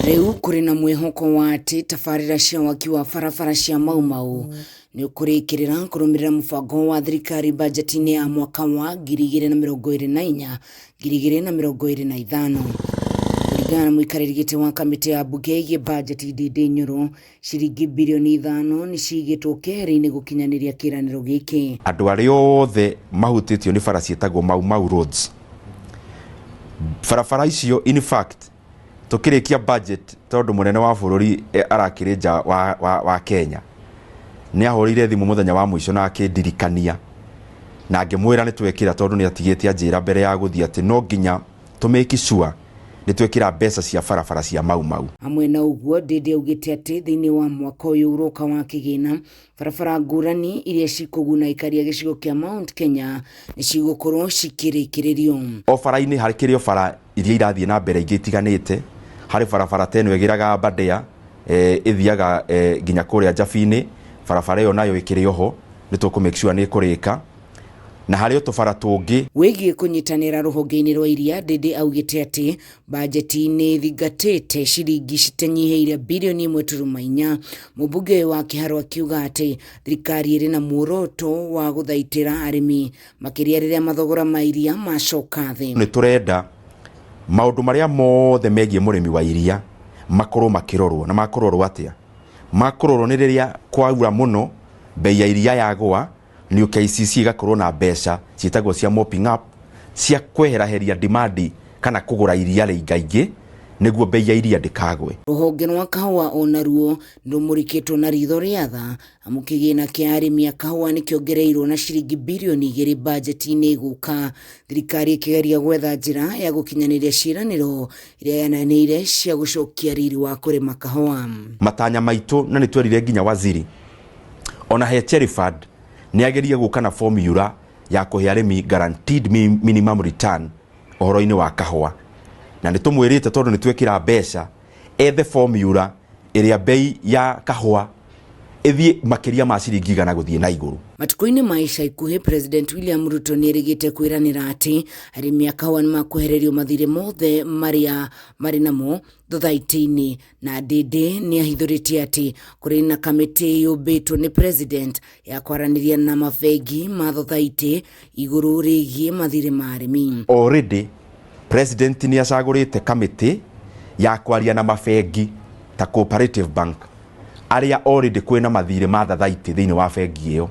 Rĩu kũrĩ na mwĩhoko wa atĩ tabarĩra cia waki wa barabara cia Mau Mau nĩ ũkũrĩkĩrĩra kũrũmĩrĩra mũbango wa thirikari bajeti-inĩ ya mwaka wa 2024 2025. Kũringana na mũikarĩri gĩtĩ wa kamĩtĩ ya mbunge ĩgiĩ bajeti Ndindi Nyoro, ciringi birioni 5 nĩ ciigĩtwo keheri-inĩ gũkinyanĩria kĩĩranĩro gĩkĩ. Andũ arĩa othe mahutĩtio nĩ bara ciĩtagwo Mau Mau roads, barabara icio in fact tũkĩrĩkia budget tondũ mũnene wa bũrũri arakĩrĩ nja wa Kenya, nĩ ahũrĩire thimũ mũthenya wa mũico na akĩndirikania na ngĩmwĩra nĩ twekĩra, tondũ nĩ atigĩte anjĩra mbere ya gũthiĩ atĩ no nginya tũ make sure nĩ twekĩra mbeca cia barabara cia Mau Mau. Hamwe na ũguo, Ndindi augĩte atĩ thĩinĩ wa mwaka ũyũ ũroka wa kĩgĩna, barabara ngũrani iria cikũguna aikari a gĩcigo kĩa Mount Kenya nĩ cigũkorwo cikĩrĩkĩrĩrio. O bara-inĩ hakĩrĩ o bara iria irathiĩ na mbere ingĩ itiganĩte, harĩ barabara ta ĩno ĩgĩraga Aberdare, ĩthiaga nginya kũrĩa Njabi-inĩ, barabara ĩyo nayo ĩkĩrĩ oho, nĩ tũkũ make sure nĩ ĩkũrĩka, na harĩ o tũbara tũngĩ. Wĩgiĩ kũnyitanĩra rũhonge-inĩ rwa iria, Ndindi augĩte atĩ bajeti nĩ ĩthingatĩte ciringi citanyihĩire birioni 1.4. Mũmbunge ũyũ wa Kĩharũ akiuga atĩ thirikari ĩrĩ na muoroto wa gũthaitĩra arĩmi makĩria rĩrĩa mathogora ma iria macoka thĩ. Nĩ tũrenda maũndũ marĩa mothe megiĩ mũrĩmi wa iria makorwo makĩrorwo, na makũrorwo atĩa? Makũrorwo nĩ rĩrĩa kwaura mũno, bei ya iria yagũa, nĩ KCC ĩgakorwo na mbeca ciĩtagwo cia mopping up, cia kweheraheria demand kana kũgũra iria rĩingaingĩ nĩguo bei ya iria ndĩkagwe. Rũhonge rwa kahũa onaruo nĩrũmũrĩkĩtwo na ritho rĩa tha, amu kĩgĩna kĩa arĩmi a kahũa nĩkĩongereirwo na ciringi birioni 2 bajeti-inĩ ĩgũka, thirikari ĩkĩgeria gwetha njĩra ya gũkinyanĩria ciĩranĩro iria yananĩire cia gũcokia riri wa kũrĩma kahũa. Matanya maitũ, na nĩ twerire nginya waziri ona he Cherry Fund nĩ agerie gũka na formula ya kũhe arĩmi guaranteed minimum return ũhoro-inĩ wa kahũa, na nĩ tũmwĩrĩte tondũ nĩ twekĩra mbeca ethe formula ĩrĩa bei ya kahũa ĩthiĩ makĩria ma ciringi 100 gũthiĩ na igũrũ. Matukũ-inĩ ma ica ikuhĩ, President William Ruto nĩ erĩgĩte kwĩranĩra atĩ arĩmi a kahũa nĩ makwehererio mathirĩ mothe marĩa marĩ namo thothaitĩ-inĩ, na Ndindi nĩ ahithũrĩtie atĩ kũrĩ na kamĩtĩ yũmbĩtwo nĩ President ya kwaranĩria na mabengi ma thothaitĩ igũrũ rĩgiĩ mathirĩ ma arĩmi. Already President nĩ acagũrĩte kamĩtĩ ya kwaria na mabengi ta Cooperative Bank arĩa already kwĩna mathirĩ ma thathaitĩ thĩinĩ wa bengi ĩyo,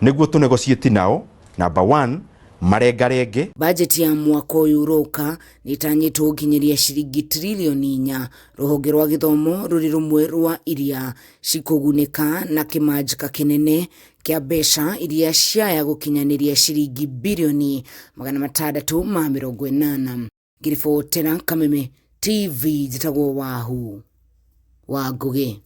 nĩguo tũ negotiate nao. Number one, marengarenge. Bajeti ya mwaka ũyũ ũroka nĩ ĩtanyĩtwo gũkinyĩria ciringi tiririoni 4. Rũhonge rwa gĩthomo rũrĩ rũmwe rwa iria cikũgunĩka na kĩmanjĩka kĩnene kĩa mbeca iria ciaya gũkinyanĩria ciringi birioni 680. Ngĩribotera Kameme TV, njĩtagwo Wahu wa Ngũgĩ.